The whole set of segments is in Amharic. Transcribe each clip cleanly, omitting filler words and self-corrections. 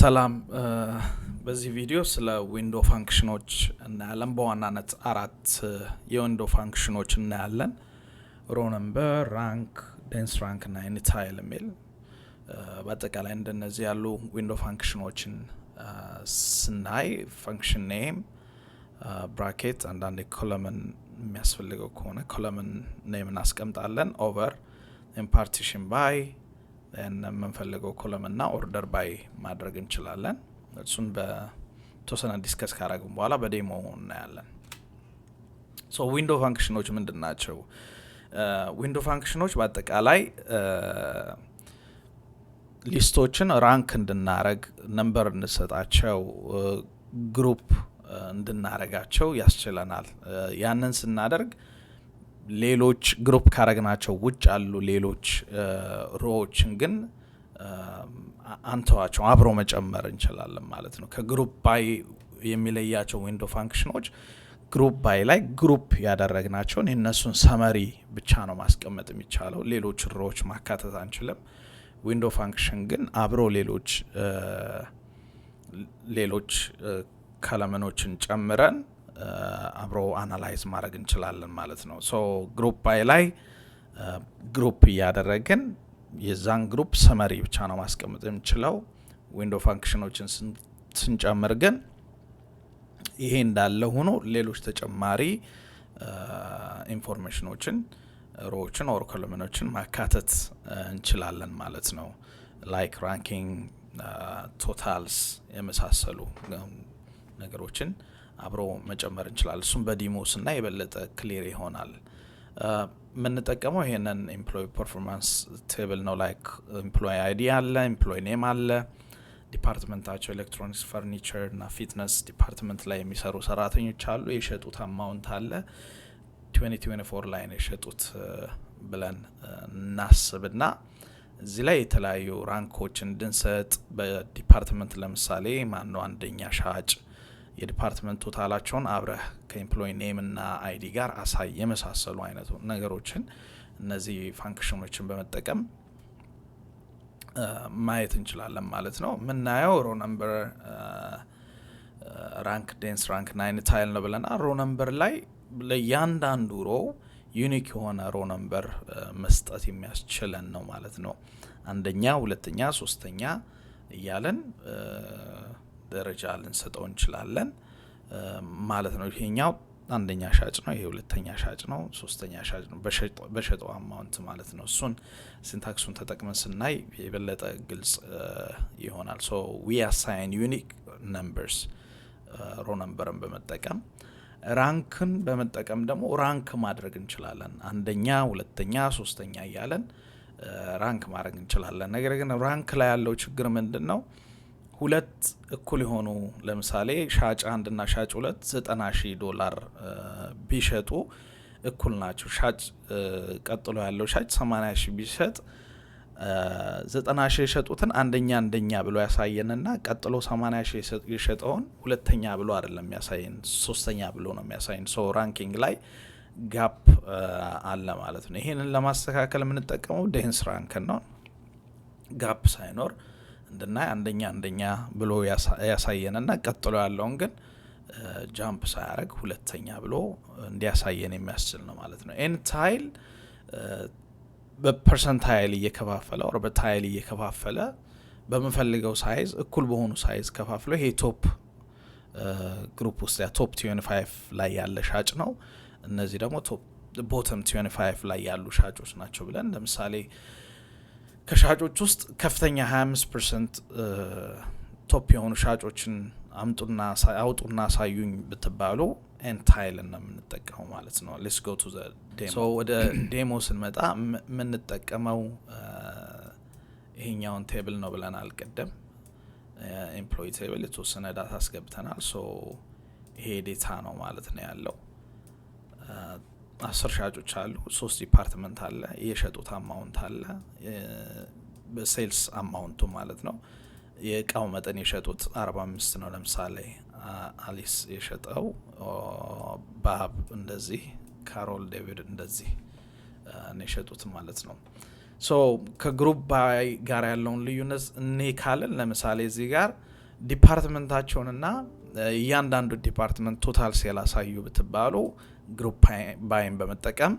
ሰላም፣ በዚህ ቪዲዮ ስለ window function ኦች እናያለን። በዋናነት አራት የ window function ኦች እናያለን። Row number፣ rank፣ dense rank እና NTILE የሚል። በአጠቃላይ እንደነዚህ ያሉ window function ኦችን ስናይ function name፣ bracket፣ አንዳንድ column የሚያስፈልገው ከሆነ column name እናስቀምጣለን። Over፣ partition by የምንፈልገው column እና order by ማድረግ እንችላለን። እሱን በተወሰነ discuss ካረግን በኋላ በ demo እናያለን። So window function ኦች ምንድን ናቸው? Window function ኦች በአጠቃላይ list ኦችን rank እንድናረግ፣ number እንድንሰጣቸው፣ group እንድናረጋቸው ያስችለናል። ያንን ስናደርግ ሌሎች group ካረግናቸው ውጭ ያሉ ሌሎች row ዎችን ግን አንተዋቸው፣ አብሮ መጨመር እንችላለን ማለት ነው። ከ group by የሚለያቸው window function ኦች group by ላይ group ያደረግናቸውን የእነሱን summary ብቻ ነው ማስቀመጥ የሚቻለው። ሌሎች row ዎች ማካተት አንችልም። Window function ግን አብሮ ሌሎች column ኦችን ጨምረን አብሮ analyze ማድረግ እንችላለን ማለት ነው። So group by ላይ group እያደረግን የዛን group summary ብቻ ነው ማስቀመጥ የምንችለው። Window function ኦችን ስንጨምር ግን ይሄ እንዳለ ሆኖ ሌሎች ተጨማሪ information ኦችን፣ row ዎችን or column ኦችን ማካተት እንችላለን ማለት ነው። Like ranking፣ totals የመሳሰሉ ነገሮችን አብሮ መጨመር እንችላለን። እሱም በ demo ስናይ የበለጠ clear ይሆናል። የምንጠቀመው ይሄንን employee performance table ነው። Like employee ID አለ፣ employee name አለ፣ department ኣቸው electronics፣ furniture እና fitness department ላይ የሚሰሩ ሰራተኞች አሉ። የሸጡት amount አለ። 2024 ላይ ነው የሸጡት ብለን እናስብና እዚህ ላይ የተለያዩ rank ኦች እንድንሰጥ በ department፣ ለምሳሌ ማነው አንደኛ ሻጭ፣ የ department total ኣቸውን አብረህ ከ employee name እና ID ጋር አሳይ የመሳሰሉ አይነት ነገሮችን እነዚህ function ኦችን በመጠቀም ማየት እንችላለን ማለት ነው። የምናየው row number፣ rank፣ dense rank እና NTILE ነው ብለናል። Row number ላይ ለእያንዳንዱ row unique የሆነ row number መስጠት የሚያስችለን ነው ማለት ነው። አንደኛ፣ ሁለተኛ፣ ሶስተኛ እያለን ደረጃ ልንሰጠው እንችላለን ማለት ነው። ይሄኛው አንደኛ ሻጭ ነው፣ ይሄ ሁለተኛ ሻጭ ነው፣ ሶስተኛ ሻጭ ነው፣ በሸጠው amount ማለት ነው። እሱን syntax ኡን ተጠቅመን ስናይ የበለጠ ግልጽ ይሆናል። So we assign unique numbers row number ን በመጠቀም። Rank ን በመጠቀም ደግሞ rank ማድረግ እንችላለን። አንደኛ፣ ሁለተኛ፣ ሶስተኛ እያለን rank ማድረግ እንችላለን። ነገር ግን rank ላይ ያለው ችግር ምንድን ነው? ሁለት እኩል የሆኑ፣ ለምሳሌ ሻጭ አንድና ሻጭ ሁለት 90,000 ዶላር ቢሸጡ እኩል ናቸው። ሻጭ ቀጥሎ ያለው ሻጭ 80,000 ቢሸጥ 90,000 የሸጡትን አንደኛ አንደኛ ብሎ ያሳየንና ቀጥሎ 80,000 የሸጠውን ሁለተኛ ብሎ አይደለም የሚያሳየን፣ ሶስተኛ ብሎ ነው የሚያሳየን። So ranking ላይ gap አለ ማለት ነው። ይሄንን ለማስተካከል የምንጠቀመው dense rank ን ነው። Gap ሳይኖር እንድናይ አንደኛ አንደኛ ብሎ ያሳየንና ቀጥሎ ያለውን ግን jump ሳያደርግ ሁለተኛ ብሎ እንዲያሳየን የሚያስችል ነው ማለት ነው። NTILE በ percentile እየከፋፈለ or በ tile እየከፋፈለ በምንፈልገው size፣ እኩል በሆኑ size ከፋፍሎ ይሄ top group ውስጥ top 25 ላይ ያለ ሻጭ ነው፣ እነዚህ ደግሞ top bottom 25 ላይ ያሉ ሻጮች ናቸው ብለን፣ ለምሳሌ ከሻጮች ውስጥ ከፍተኛ 25% top የሆኑ ሻጮችን አምጡና አውጡና አሳዩኝ ብትባሉ NTILE ን ነው የምንጠቀመው ማለት ነው። Let's go to demo። ወደ demo ስንመጣ የምንጠቀመው ይሄኛውን table ነው ብለናል ቅድም። Employee table የተወሰነ data አስገብተናል። So ይሄ data ነው ማለት ነው ያለው። 10 ሻጮች አሉ። ሶስት department አለ። የሸጡት amount አለ። በ sales amount ኡ ማለት ነው። የእቃው መጠን የሸጡት 45 ነው። ለምሳሌ አሊስ የሸጠው፣ ባብ እንደዚህ፣ ካሮል፣ ዴቪድ እንደዚህ ነው የሸጡት ማለት ነው። So So ከ group by ጋር ያለውን ልዩነት እኔ ካልን፣ ለምሳሌ እዚህ ጋር department ኣቸውንና እያንዳንዱ department total sale አሳዩ ብትባሉ group by ን በመጠቀም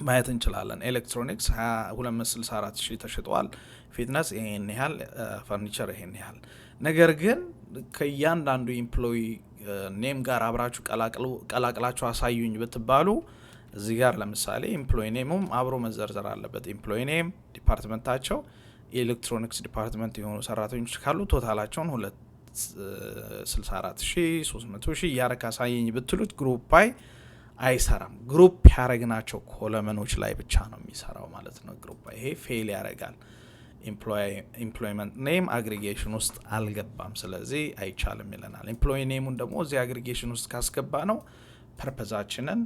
ማየት እንችላለን። ኤሌክትሮኒክስ 264 ሺህ ተሽጠዋል። Fitness ይሄን ያህል፣ ፈርኒቸር ይሄን ያህል። ነገር ግን ከእያንዳንዱ employee name ጋር አብራችሁ ቀላቅላችሁ አሳዩኝ ብትባሉ እዚህ ጋር ለምሳሌ employee name ኡም አብሮ መዘርዘር አለበት። Employee name፣ department ኣቸው፣ የ electronics department የሆኑ ሰራተኞች ካሉ total ኣቸውን 264 ሺህ፣ 300 ሺህ እያረክ አሳየኝ ብትሉት group by አይሰራም። Group ያደረግናቸው column ኦች ላይ ብቻ ነው የሚሰራው ማለት ነው። Group by ይሄ fail ያደርጋል። Employment name aggregation ውስጥ አልገባም፣ ስለዚህ አይቻልም ይለናል። Employee name ኡን ደግሞ እዚህ aggregation ውስጥ ካስገባነው purpose ኣችንን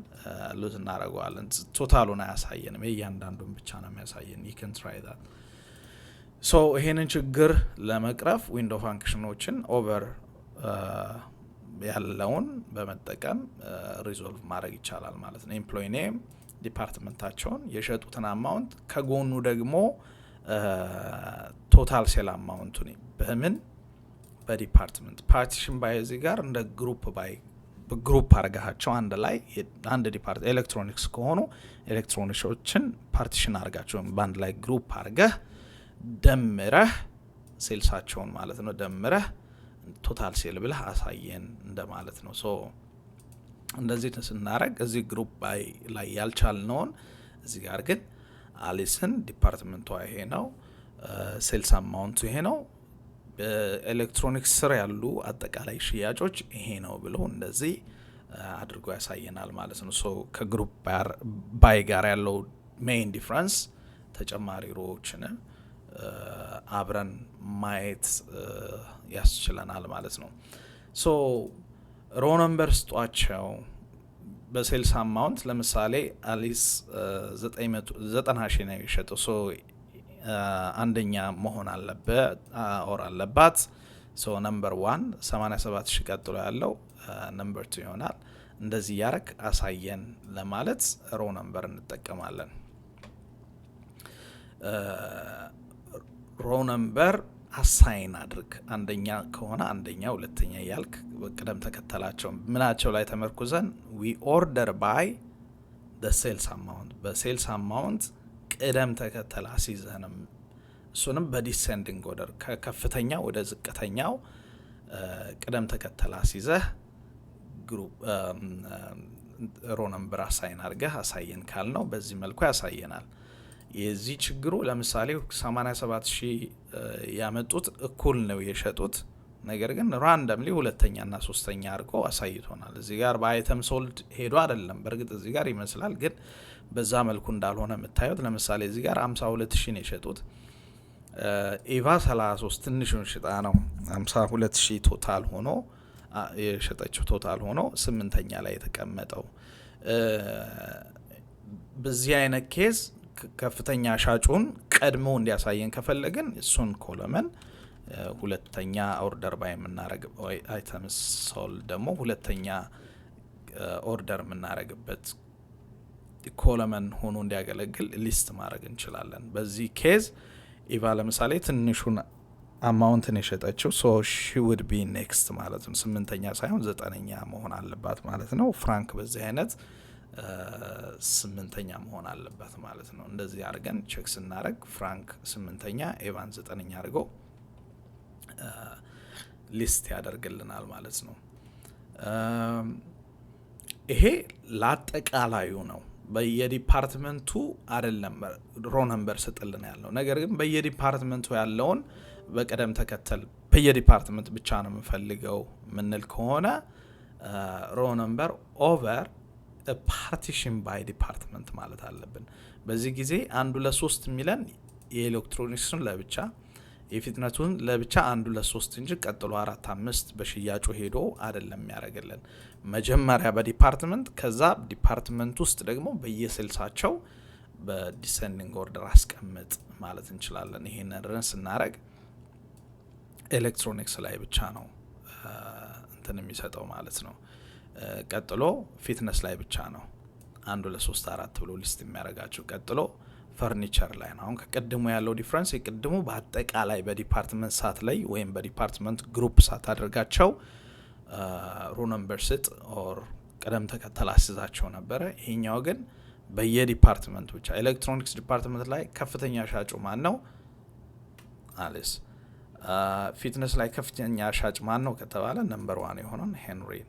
lose እናደርገዋለን። Total ኡን አያሳየንም፣ የእያንዳንዱን ብቻ ነው የሚያሳየን። You can try that. So ይሄንን ችግር ለመቅረፍ window function ኦችን over ያለውን በመጠቀም resolve ማድረግ ይቻላል ማለት ነው። Employee name፣ department ኣቸውን፣ የሸጡትን amount፣ ከጎኑ ደግሞ total sale amount ኡን በምን በ department partition by እዚህ ጋር እንደ group by group አርጋቸው አንድ ላይ አንድ department electronics ከሆኑ electronics ኦችን partition አርጋቸው በአንድ ላይ group አርገህ ደምረህ sales ኣቸውን ማለት ነው፣ ደምረህ total sale ብለህ አሳየን እንደማለት ነው። So እንደዚህ ስናደረግ እዚህ group by ላይ ያልቻልነውን እዚህ ጋር ግን አሊስን department ኧ ይሄ ነው፣ sales amount ኡ ይሄ ነው፣ በኤሌክትሮኒክስ ስር ያሉ አጠቃላይ ሽያጮች ይሄ ነው ብሎ እንደዚህ አድርጎ ያሳየናል ማለት ነው። So ከ group by ጋር ያለው main difference ተጨማሪ row ዎችን አብረን ማየት ያስችለናል ማለት ነው። So row number ስጧቸው በ sales amount። ለምሳሌ አሊስ 90,000 ነው የሸጠው፣ so አንደኛ መሆን አለበት or አለባት። So number one፣ 87 ሺህ ቀጥሎ ያለው number two ይሆናል። እንደዚህ እያረክ አሳየን ለማለት row number እንጠቀማለን። Row number assign አድርግ። አንደኛ ከሆነ አንደኛ፣ ሁለተኛ እያልክ በቅደም ተከተላቸው ምናቸው ላይ ተመርኩዘን we order by sales amount፣ በ sales amount ቅደም ተከተል አስይዘንም እሱንም በ descending order ከከፍተኛ ወደ ዝቅተኛው ቅደም ተከተል አስይዘህ row number assign አድርገህ አሳየን ካልነው በዚህ መልኩ ያሳየናል። የዚህ ችግሩ ለምሳሌ 87 ሺህ ያመጡት እኩል ነው የሸጡት። ነገር ግን randomly ሁለተኛና ሶስተኛ አድርጎ አሳይቶናል። እዚህ ጋር በ item sold ሄዶ አይደለም። በእርግጥ እዚህ ጋር ይመስላል፣ ግን በዛ መልኩ እንዳልሆነ የምታዩት። ለምሳሌ እዚህ ጋር 52 ሺህ ነው የሸጡት። ኤቫ 33 ትንሹን ሽጣ ነው 52 ሺህ total ሆኖ የሸጠችው total ሆኖ ስምንተኛ ላይ የተቀመጠው። በዚህ አይነት case ከፍተኛ ሻጩን ቀድሞ እንዲያሳየን ከፈለግን እሱን column ሁለተኛ order by የምናረግ፣ items sold ደግሞ ሁለተኛ order የምናረግበት column ሆኖ እንዲያገለግል list ማድረግ እንችላለን። በዚህ case ኢቫ ለምሳሌ ትንሹን አማውንትን የሸጠችው፣ so she would be next ማለት ነው። ስምንተኛ ሳይሆን ዘጠነኛ መሆን አለባት ማለት ነው። ፍራንክ በዚህ አይነት ስምንተኛ መሆን አለባት ማለት ነው። እንደዚህ አድርገን check ስናደርግ ፍራንክ ስምንተኛ፣ ኤቫን ዘጠነኛ አድርገው list ያደርግልናል ማለት ነው። ይሄ ለአጠቃላዩ ነው። በየ department ኡ አይደለም row number ስጥልን ያለው። ነገር ግን በየ department ኡ ያለውን በቅደም ተከተል በየ department ብቻ ነው የምፈልገው ምንል ከሆነ row number over partition by department ማለት አለብን። በዚህ ጊዜ አንዱ ለሶስት የሚለን የኤሌክትሮኒክስን ለብቻ፣ የ fitness ኡን ለብቻ አንዱ ለሶስት እንጂ ቀጥሎ አራት አምስት በሽያጩ ሄዶ አይደለም የሚያደርግልን። መጀመሪያ በ department፣ ከዛ department ውስጥ ደግሞ በየ sales ኣቸው በ descending order አስቀምጥ ማለት እንችላለን። ይሄንን run ስናደርግ ኤሌክትሮኒክስ ላይ ብቻ ነው እንትን የሚሰጠው ማለት ነው። ቀጥሎ fitness ላይ ብቻ ነው አንድ ሁለት ሶስት አራት ብሎ list የሚያደርጋቸው። ቀጥሎ ፈርኒቸር ላይ ነው። አሁን ከቅድሙ ያለው difference የቅድሙ በአጠቃላይ በ department ሳትለይ ወይም በ department group ሳታደርጋቸው row number ስጥ or ቅደም ተከተል አስይዛቸው ነበረ። ይሄኛው ግን በየ department ብቻ፣ electronics department ላይ ከፍተኛ ሻጩ ማን ነው? አሊስ። Fitness ላይ ከፍተኛ ሻጭ ማን ነው ከተባለ number one የሆነውን ሄንሪን፣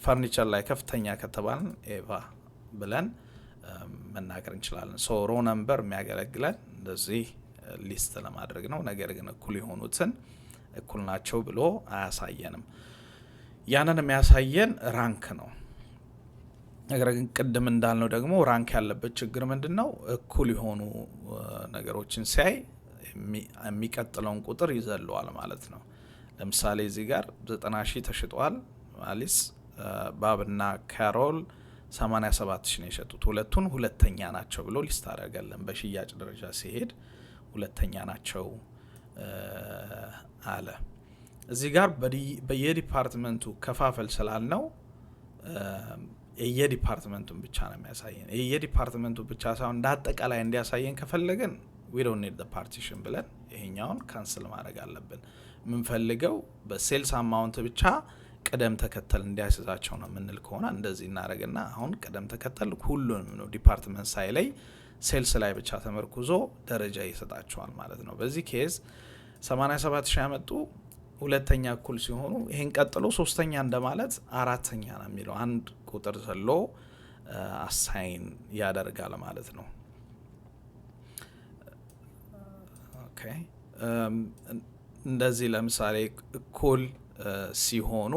ፈርኒቸር ላይ ከፍተኛ ከተባለን ኤቫ ብለን መናገር እንችላለን። So row number የሚያገለግለን እንደዚህ list ለማድረግ ነው። ነገር ግን እኩል የሆኑትን እኩል ናቸው ብሎ አያሳየንም። ያንን የሚያሳየን rank ነው። ነገር ግን ቅድም እንዳልነው ደግሞ rank ያለበት ችግር ምንድን ነው? እኩል የሆኑ ነገሮችን ሲያይ የሚቀጥለውን ቁጥር ይዘለዋል ማለት ነው። ለምሳሌ እዚህ ጋር 90,000 ተሽጧል። አሊስ፣ ባብና ካሮል 87,000 ነው የሸጡት። ሁለቱን ሁለተኛ ናቸው ብሎ list አደረገልን። በሽያጭ ደረጃ ሲሄድ ሁለተኛ ናቸው አለ። እዚህ ጋር በየ department ኡ ከፋፈል ስላልነው የየ department ኡን ብቻ ነው የሚያሳየን። የየ department ኡ ብቻ ሳይሆን እንደ አጠቃላይ እንዲያሳየን ከፈለግን we don't need partition ብለን ይሄኛውን cancel ማድረግ አለብን። የምንፈልገው በ sales amount ብቻ ቅደም ተከተል እንዲያስይዛቸው ነው የምንል ከሆነ እንደዚህ እናደርግና አሁን ቅደም ተከተል ሁሉንም ነው፣ department ሳይለይ sales ላይ ብቻ ተመርኩዞ ደረጃ ይሰጣቸዋል ማለት ነው። በዚህ case 87 ሺህ ያመጡ ሁለተኛ እኩል ሲሆኑ ይህን ቀጥሎ ሶስተኛ እንደማለት አራተኛ ነው የሚለው፣ አንድ ቁጥር ዘሎ assign ያደርጋል ማለት ነው። Okay፣ እንደዚህ ለምሳሌ እኩል ሲሆኑ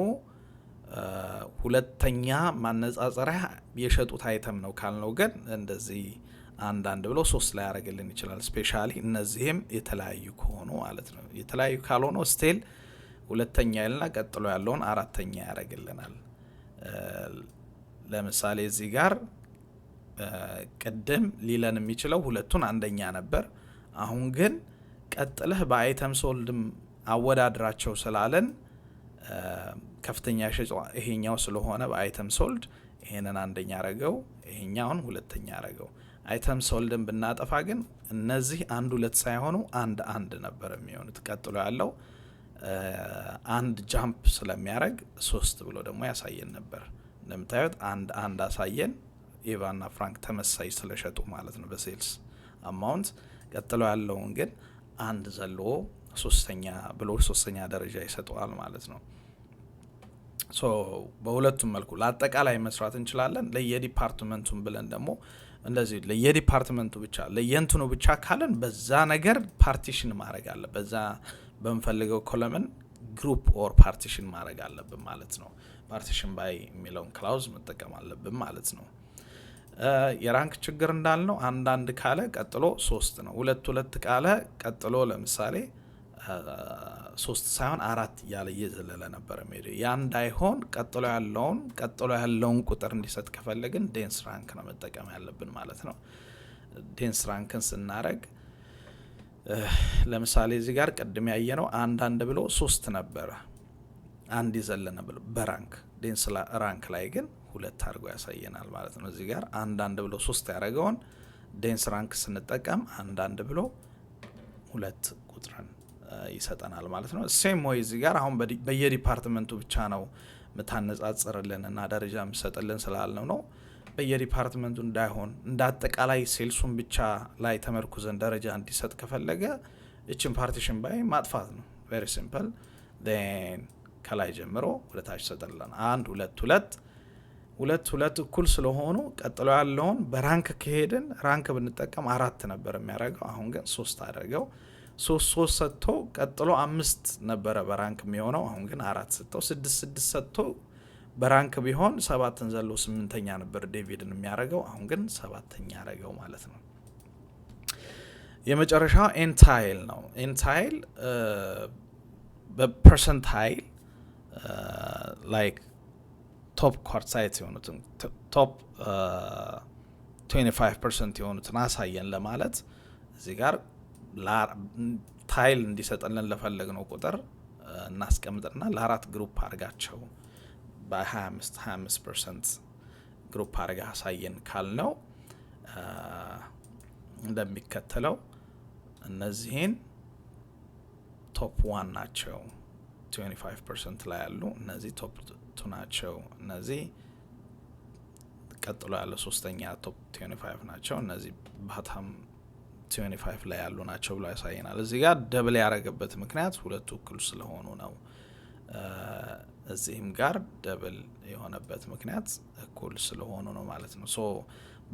ሁለተኛ ማነጻጸሪያ የሸጡት item ነው ካልነው ግን እንደዚህ አንድ አንድ ብሎ ሶስት ላይ ያደርግልን ይችላል። Specially እነዚህም የተለያዩ ከሆኑ ማለት ነው። የተለያዩ ካልሆኑ still ሁለተኛ ይልና ቀጥሎ ያለውን አራተኛ ያደርግልናል። ለምሳሌ እዚህ ጋር ቅድም ሊለን የሚችለው ሁለቱን አንደኛ ነበር። አሁን ግን ቀጥለህ በ item sold ም አወዳድራቸው ስላለን ከፍተኛ ሸጭ ይሄኛው ስለሆነ በ item sold ይሄንን አንደኛ አረገው፣ ይሄኛውን ሁለተኛ አረገው። Item sold ን ብናጠፋ ግን እነዚህ አንድ ሁለት ሳይሆኑ አንድ አንድ ነበር የሚሆኑት። ቀጥሎ ያለው አንድ jump ስለሚያደርግ ሶስት ብሎ ደግሞ ያሳየን ነበር። እንደምታዩት አንድ አንድ አሳየን። ኤቫና ፍራንክ ተመሳሳይ ስለሸጡ ማለት ነው በ sales amount። ቀጥሎ ያለውን ግን አንድ ዘሎ ሶስተኛ ብሎ ሶስተኛ ደረጃ ይሰጠዋል ማለት ነው። So በሁለቱም መልኩ ለአጠቃላይ መስራት እንችላለን። ለየ department ኡም ብለን ደግሞ እንደዚህ ለየ department ኡ ብቻ ለየንትኑ ብቻ ካለን በዛ ነገር partition ማድረግ አለ፣ በዛ በምንፈልገው column group or partition ማድረግ አለብን ማለት ነው። Partition by የሚለውን clause መጠቀም አለብን ማለት ነው። የ rank ችግር እንዳልነው አንዳንድ ካለ ቀጥሎ ሶስት ነው። ሁለት ሁለት ካለ ቀጥሎ ለምሳሌ ሶስት ሳይሆን አራት እያለ እየዘለለ ነበር የሚሄደው። ያ እንዳይሆን ቀጥሎ ያለውን ቁጥር እንዲሰጥ ከፈለግን dense rank ነው መጠቀም ያለብን ማለት ነው። Dense rank ን ስናደርግ ለምሳሌ እዚህ ጋር ቅድም ያየነው አንድ አንድ ብሎ ሶስት ነበረ፣ አንድ የዘለነ ብሎ በ rank፣ dense rank ላይ ግን ሁለት አድርጎ ያሳየናል ማለት ነው። እዚህ ጋር አንድ አንድ ብሎ ሶስት ያደረገውን dense rank ስንጠቀም አንድ አንድ ብሎ ሁለት ቁጥርን ይሰጠናል ማለት ነው። Same way እዚህ ጋር አሁን በየ department ኡ ብቻ ነው የምታነጻጽርልን እና ደረጃ የምሰጥልን ስላልነው ነው። በየ department ኡ እንዳይሆን እንደ አጠቃላይ sales ኡን ብቻ ላይ ተመርኩዘን ደረጃ እንዲሰጥ ከፈለገ እችን partition by ማጥፋት ነው። Very simple። ከላይ ጀምሮ ወደ ታች ይሰጥልን። አንድ ሁለት ሁለት ሁለት ሁለት እኩል ስለሆኑ ቀጥሎ ያለውን በ rank ከሄድን rank ብንጠቀም አራት ነበር የሚያደርገው። አሁን ግን ሶስት አደረገው። ሶስት ሶስት ሰጥቶ ቀጥሎ አምስት ነበረ በ rank የሚሆነው። አሁን ግን አራት ሰጥተው፣ ስድስት ስድስት ሰጥቶ በ rank ቢሆን ሰባትን ዘሎ ስምንተኛ ነበር ዴቪድን የሚያደርገው። አሁን ግን ሰባተኛ ያደረገው ማለት ነው። የመጨረሻው NTILE ነው። NTILE በ percentile like top quartile የሆኑትን፣ top 25% የሆኑትን አሳየን ለማለት እዚህ ጋር tile እንዲሰጥልን ለፈለግነው ቁጥር እናስቀምጥና ለአራት group አድርጋቸው በ25 25% group አድርጋ አሳየን ካልነው እንደሚከተለው እነዚህን top one ናቸው፣ 25% ላይ ያሉ እነዚህ top two ናቸው። እነዚህ ቀጥሎ ያለ ሶስተኛ top 25 ናቸው። እነዚህ bottom 25 ላይ ያሉ ናቸው ብሎ ያሳየናል። እዚህ ጋር double ያደረገበት ምክንያት ሁለቱ እኩል ስለሆኑ ነው። እዚህም ጋር double የሆነበት ምክንያት እኩል ስለሆኑ ነው ማለት ነው። So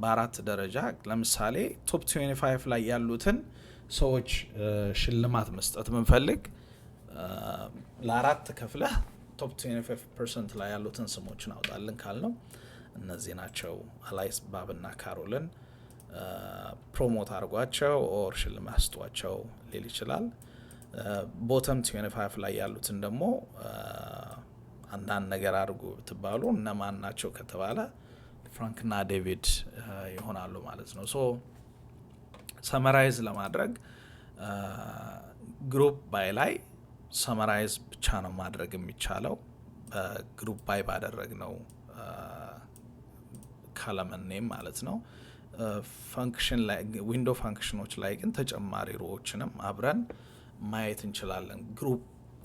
በአራት ደረጃ ለምሳሌ top 25 ላይ ያሉትን ሰዎች ሽልማት መስጠት ብንፈልግ ለአራት ከፍለህ top 25% ላይ ያሉትን ስሞችን አውጣልን ካልነው እነዚህ ናቸው። አላይስ፣ ባብ እና ካሮልን promote አድርጓቸው or ሽልማት ስጧቸው ሊል ይችላል። Bottom 25 ላይ ያሉትን ደግሞ አንዳንድ ነገር አድርጉ ብትባሉ እነማን ናቸው ከተባለ ፍራንክና ዴቪድ ይሆናሉ ማለት ነው። So summarize ለማድረግ group by ላይ summarize ብቻ ነው ማድረግ የሚቻለው በ group by ባደረግነው column name ማለት ነው። Function ላይ፣ window function ኖች ላይ ግን ተጨማሪ row ዎችንም አብረን ማየት እንችላለን። Group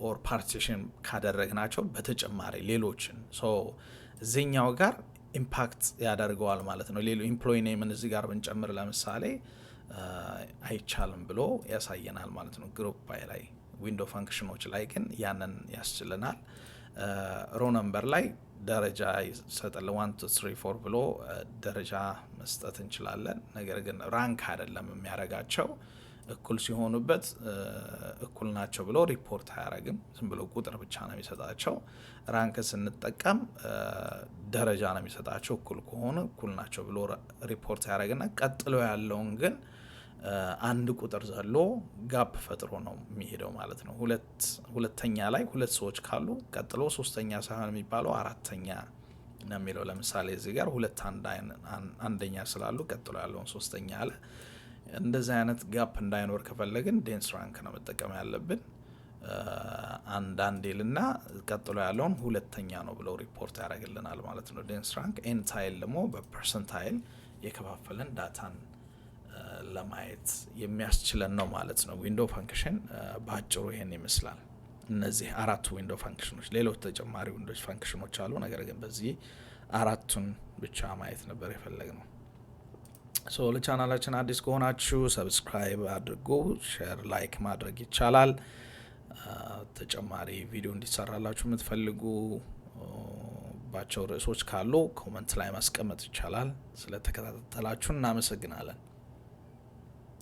or partition ካደረግናቸው በተጨማሪ ሌሎችን so እዚህኛው ጋር impact ያደርገዋል ማለት ነው። ሌሎ employee name ን እዚህ ጋር ብንጨምር ለምሳሌ አይቻልም ብሎ ያሳየናል ማለት ነው። Group by ላይ፣ window function ኖች ላይ ግን ያንን ያስችለናል። Row number ላይ ደረጃ ይሰጣል። One, two, three, four ብሎ ደረጃ መስጠት እንችላለን። ነገር ግን rank አይደለም የሚያደርጋቸው። እኩል ሲሆኑበት እኩል ናቸው ብሎ ሪፖርት አያደርግም። ዝም ብሎ ቁጥር ብቻ ነው የሚሰጣቸው። Rank ስንጠቀም ደረጃ ነው የሚሰጣቸው። እኩል ከሆኑ እኩል ናቸው ብሎ ሪፖርት ያደርግና ቀጥሎ ያለውን ግን አንድ ቁጥር ዘሎ gap ፈጥሮ ነው የሚሄደው ማለት ነው። ሁለተኛ ላይ ሁለት ሰዎች ካሉ ቀጥሎ ሶስተኛ ሳይሆን የሚባለው አራተኛ ነው የሚለው። ለምሳሌ እዚህ ጋር ሁለት አንደኛ ስላሉ ቀጥሎ ያለውን ሶስተኛ አለ። እንደዚህ አይነት gap እንዳይኖር ከፈለግን dense rank ነው መጠቀም ያለብን። አንዳንድ ይልና ቀጥሎ ያለውን ሁለተኛ ነው ብለው ሪፖርት ያደርግልናል ማለት ነው። Dense rank። NTILE ደግሞ በ percentile የከፋፈለን data ን ለማየት የሚያስችለን ነው ማለት ነው። Window function በአጭሩ ይሄን ይመስላል። እነዚህ አራቱ window function ኖች፣ ሌሎች ተጨማሪ window function ኖች አሉ። ነገር ግን በዚህ አራቱን ብቻ ማየት ነበር የፈለግነው። So ለቻናላችን አዲስ ከሆናችሁ subscribe አድርጉ፣ share፣ like ማድረግ ይቻላል። ተጨማሪ ቪዲዮ እንዲሰራላችሁ የምትፈልጉ ባቸው ርዕሶች ካሉ comment ላይ ማስቀመጥ ይቻላል። ስለተከታተላችሁ እናመሰግናለን።